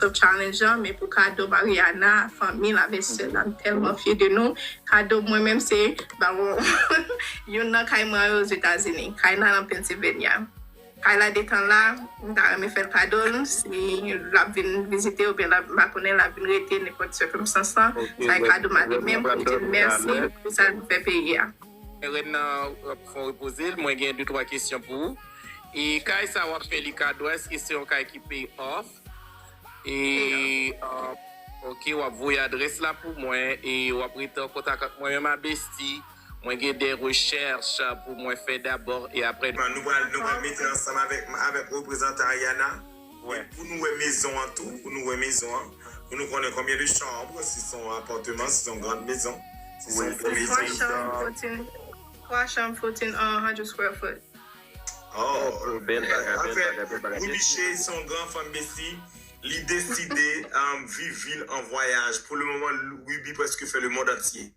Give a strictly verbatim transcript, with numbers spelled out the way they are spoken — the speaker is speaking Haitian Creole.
top challenge an, men pou kado Mariana, fanmi l avèk sè l, m tèlman fye de nou. Kado mwen menm se ba yon youn nan kay mwen yo Ozetazini, kay nan nan Pennsylvania. Kay la detan la, m ta renmen fè l kado l, si l ap vin vizite oubyen l ap, m pa konnen, l ap vin rete nenpòt sikonstans lan, sa e kado m a li menm pou di l mèsi pou sa l fè peyi a. Rèn nan fon repoze l, mwen gen de twa kesyon pou ou. E kay sa w ap fè li kado, èske se yon kay ki pay off? E, uh, ok, w ap voye adrès la pou mwen e w ap rete an kontak ak mwen menm a Besti. Mwen gen de rechèch pou mwen fè dabò e apre. Nou pral nou pral mete ansanm avèk avèk reprezantan Ariana. Wi. Pou nou wè mezon an tou, pou nou wè mezon an, pou nou konnen konbyen de chanm, si se yon apatman, si se yon gran mezon, si se yon gwo mezon. Twa chanm, fotin, twa chanm, fotin, one hundred square foot. Oh, bèl bagay, bèl bagay, bèl bagay. Ruby Shea se yon gran fan Besti. Li deside um, viv vil an vwayaj. Pou le moman, Ruby prèske fè le mond antye.